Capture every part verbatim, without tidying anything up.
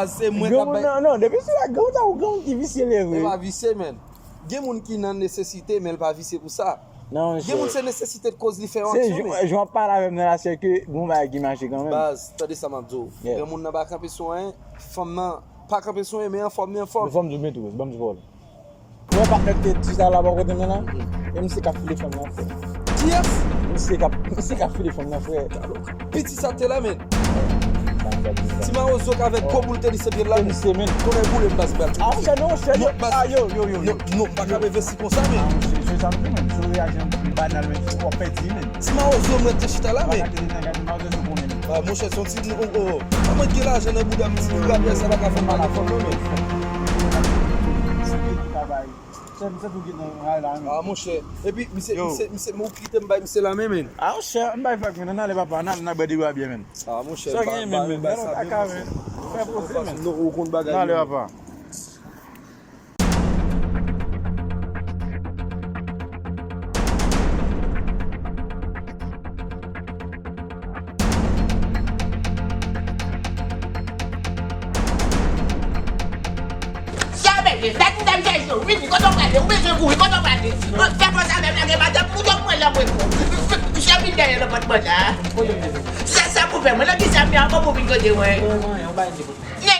baz, se mwen k ap bay. Granmoun nan, non, depi sou la, granmoun sa, ou granmoun ki visye leve. E pa visye, men. Gen moun ki nan nesesite, men l pa visye pou sa. Non, gen moun se nesesite k koz li fè yon aksyon, men. Jan w ap pale avè m nan la, se ke gon bagay ki mache kanmenm. Baz, tande sa m ap di w. Granmoun nan pa kanpe sou anyen, fanm nan pa kanpe sou anyen, men anfòm, li anfòm. Fò m di w, Petros, ban m di w pawòl. Ou wè patnè k te chita la bò kote mwen la? E misye k ap file fanm nan, frè. Kiyès? Misye k ap, misye k ap file fanm nan, frè. Piti sa te la, men. Ti mawozo k avèk gwo boul tenis epi l la, men. Konnen boule m baz bal. Ah, monchè, non, monchè, yo. Ah, yo, yo, yo, yo. Non, non, m pa ka envesti konsa, men. Ah, monchè, se sa m di, men. Si w reyaji anpil banal, men, w ap pèdi, men. Ti mawozo m wè te chita la, men. Ah, monchè, se yon ti, oh, oh. Kòman gen lajan nan bouda m, ti bouda m, sa pa ka fè m pa gen fanm, non, men. Ah, monchè. Epi, misye, misye, misye, men ou kite m bay misye la, men, men. Ah, monchè, m bay vag, men. Ann ale, papa, ann ale, n a bwè de bwa byè, men. Ah, monchè, m pa, m pa renmen bay sa, men, monchè. Fè poze, men. Non, ou konn bagay yo. Ann ale, papa. Sa mèt, sa ti dam chèche w, vini, kote w prale, ou bezwen kouri, kote w prale? Fè konsa menm, lage madanm, ou t ap pran lanmwen pou. Misye vin dèyè nan pòt mwen la. Sa, sa pou fè mwen, nan ki sa m ye ankò pou vin kote mwen? Nèg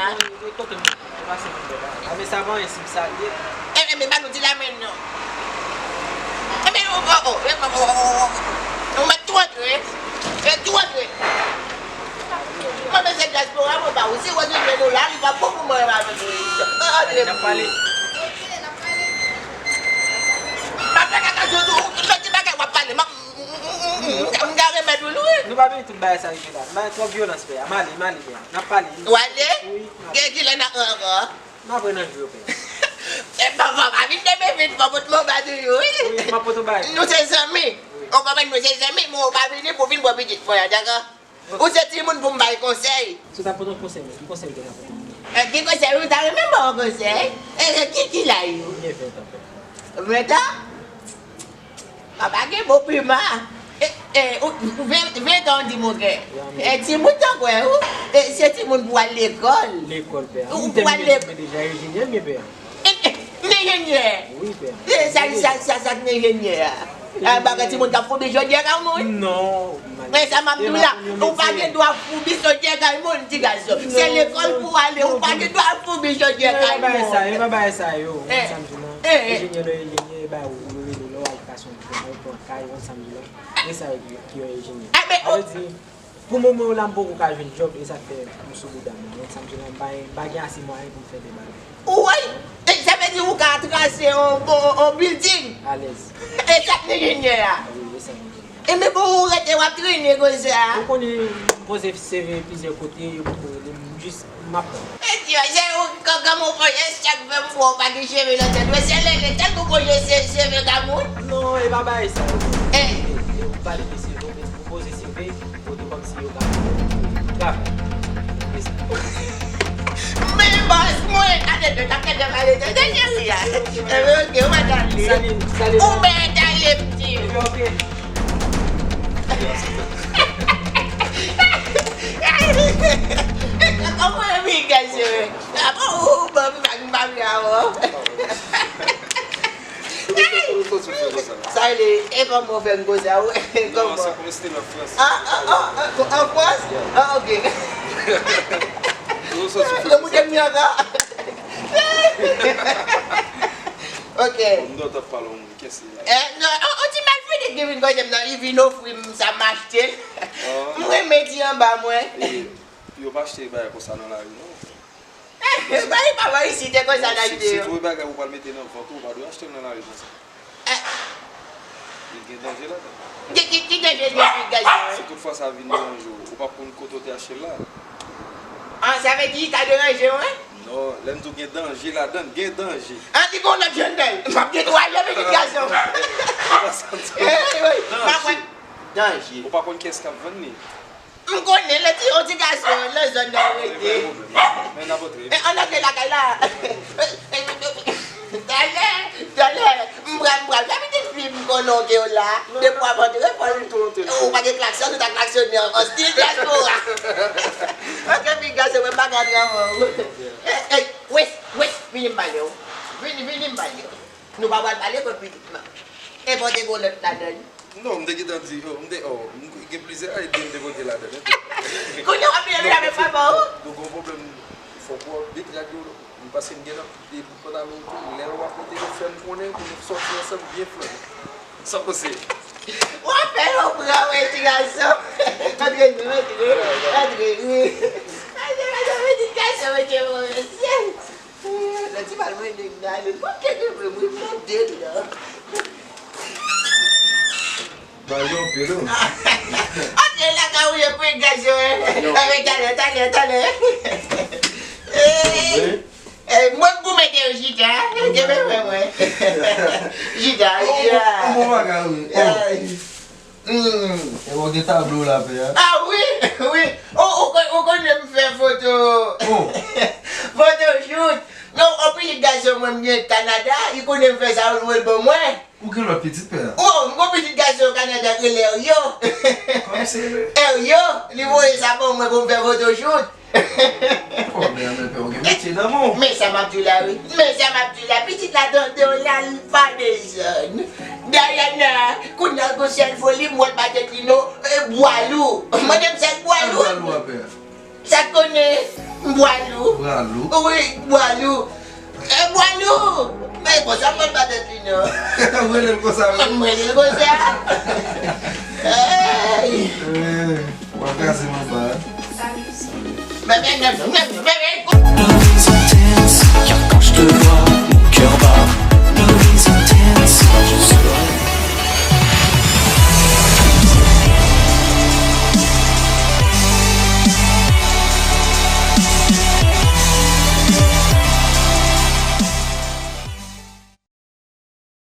a. Mwen kontan m pase pou bèl la. A, men sa pa anyen si m salye. E, e, men ba nou di la men non. E, men, o, o, o, e, o, o, o, o, o, ou mèt tou antre. E, tou antre. Mwen, men se dyaspora, mwen ba ou. Si w antre nou la, li pa bon pou mwen avèk ou. Antre. N ap pale. M ap fè kaka sou ou, tout lòt ti bagay w ap pale. M ap M ka remèt ou lwe. Nou pa vini tout bagay sa rive la. Bagay twòp vyolans, pè a. M ale, m ale, pè a. N ap pale. Ou ale? Wi, m ale. Gen kilè n ap wè ankò? M ap wè nan jou yo, pè a. E papa, pa vin demen vit, pa pot mwen ba toujou, wi. Wi, m ap pot ou bagay. Nou se zanmi. Wi. Ou konprann, nou se zanmi, men ou pa vini pou vin pran pitit mwen an, dakò? Ou se timoun pou m bay konsèy. Si w ta pot yon konsèy, men ki konsèy ou te ka pot mwen? E, ki konsèy? Ou ta renmen ban yon konsèy? E, e, ki, ki laj ou? M gen ven tan, pè a. Ven tan? Papa gen bon pima. E, e, ou, ven, ven tan di mon kè. E, timoun tankou ou, e, se timoun pou al lekòl. Lekòl, pè a. Ou pou al lekòl. M deja enjenyè, men pè a. E, e, m enjenyè. Wi, pè a. E, sa, sa, sa, sa k enjenyè a? A, bagay timoun k ap foubi jodi a ka moun? Non. Men sa m ap di w la, ou pa gen dwa foubi jodi a kay moun, ti gason. Se lekòl pou w ale, ou pa gen dwa foubi jodi a kay moun. Non, e pa bagay sa, e pa bagay sa yo. Eh, sa m di w la. Eh, eh. Enjenyè, lè w enjenyè, e ba ou, ou rele lè w al ka se yon, ou pran kay, ou konn sa m di w la. E sa yo ki, ki yon enjenyè. Sa vle di, pou moman yo la, m poko ka jwenn djòb, e sa k fè m sou bouda m la. Ou konn sa m di w la, m pa, m pa gen ase mwayen pou m fè de bagay. Woy! E sa vle di ou ka trase yon, yon, yon building? Alèz. E sa k enjenyè a? Wi, e sa enjenyè. E men pou ou rete w ap trennen konsa? Ou konnen m poze C V plizyè kote, yo poko rele m, jis m ap. E Dye, se ou k, k, kòman w fè, e sa k fè m wè w pa gen cheve nan tèt ou. Se lè, lè tèt ou poko se, cheve ka moun? Non, e pa bagay sa yo. Eh. E, e ou pale de C V, ou poze C V, kote kòmsi yo ka travay. E sa. Men bòs mwen, ade de, ap gade pale de, de cheri a. E, ok, ou mèt ale. Ou mèt ale, m di. Ok. Kòman w ye, Miguel, cheri? Ou ban m bag, m pa vle avè w. Ou sot, ou sot sou fè konsa. Sa rele, e kòman w fè m konsa, wi? Non, kòman? Se pou rete nan Frans. Ah, ah, ah, ah, an Frans? Yeah. Ah, ok. Ou sot sou fè konsa. Yo moute m ankò. Ok. Bon, m dwe t ap pale yon moun, kiyès li la? Eh, non, on, on ti malfini ki vin kote m nan, li vin ofri m sa, m achte l. Ah. M renmen ti anba mwen. E, yo pa achte bagay konsa nan lari, non. Bay pa bay isit, e konsa n achte yo. Si, si w twouve bagay ou pral mete nan vant ou, ou pa dwe achte l nan lari konsa. Eh. Li gen danje ladan. Ki, ki, ki danje li gen, gason? Si tout fwa sa vin deranje w, ou p ap konn kote w te achte l la. Ah, sa vle di li ka deranje w, wi? Non, lè m di w gen danje ladan, gen danje. Ah, li gon lòt jan dan l. M ap gen twa jan pitit gason. Ou pa santi? Eh, wi. Danje. M ap wè. Danje. Ou pa konn kiyès k ap vann li? M konnen, lè ti, yon ti gason nan zòn nan rete. Men n ap antre. E, ann antre lakay la. Talè, talè. M pral, m pral fè pitit fi m konnen w ke w la. Depi w ap antre, fò l. Ou pa gen klakson, ou ta klaksonnen an, an stil dyaspora. Paske fi gason mwen pa ka travay. Ey, ey, wes, wes, vini m pale w. Vini, vini m pale w. Nou pa pral pale kot pitit mwen. E pote gwo lòt ladan l. Non, m te gentan di, oh, m te, oh, m gen plizyè ide m te pote ladan l. Kounye a w ap vin avèk papa w? Nou gen yon pwoblèm, fòk w ap met rad yo, m panse m gen nan, e pandan m lè w ap pote yo, fè m konnen pou nou sòti ansanm byen flanke. Sa w panse? W ap fè yo pran, wi, ti gason. Antre, antre, antre, wi. Antre, antre, ti gason, mete mwen, mesye. Nan ti bal mwen nèg nan ale, mwen kete mwen, mwen mande l la. Ba yo anpil, wi. Antre la ka ou ye pou gazo, eh. Yo. Antre talè, talè, talè. Eh, eh, mwen pou mete yo chita, eh. Kenbe mwen, mwen. Chita, chita. Bon bagay, wi. Ay. Hmm. E w gen tablo la, pè a? Ah, wi, wi. Ou, ou, kon- ou konnen m fè foto. Oh. Photoshoot. Non, yon pitit gason mwen m gen Kanada, li konnen m fè sa, l voye l ban mwen. Ou gen lòt pitit, pè a? Oh, m gon pitit gason Kanada k rele Eryo. Kòm se vre? Eryo, li voye sa ban mwen pou m fè photoshoot. Oh, men, men, pè, ou gen metye nan men w. Men sa m ap di w la, wi. Men sa m ap di w la. Pitit la tande w la, l pa bezwen. Dayana, kounye a l gon sèl foli, m wè l pa tèt li non. E, bwa lou. Mande m sa k bwa lou. Bwa lou a, pè. Sa k konnen? Bwa lou. Bwa lou. Wi, bwa lou. E, bwa lou. Men konsa, mwen pa tèt li non. Ou rele l konsa, wi. Mwen rele l konsa. Hey. Eh, w ap kraze m anba, eh. Bebe, bebe, bebe, bebe.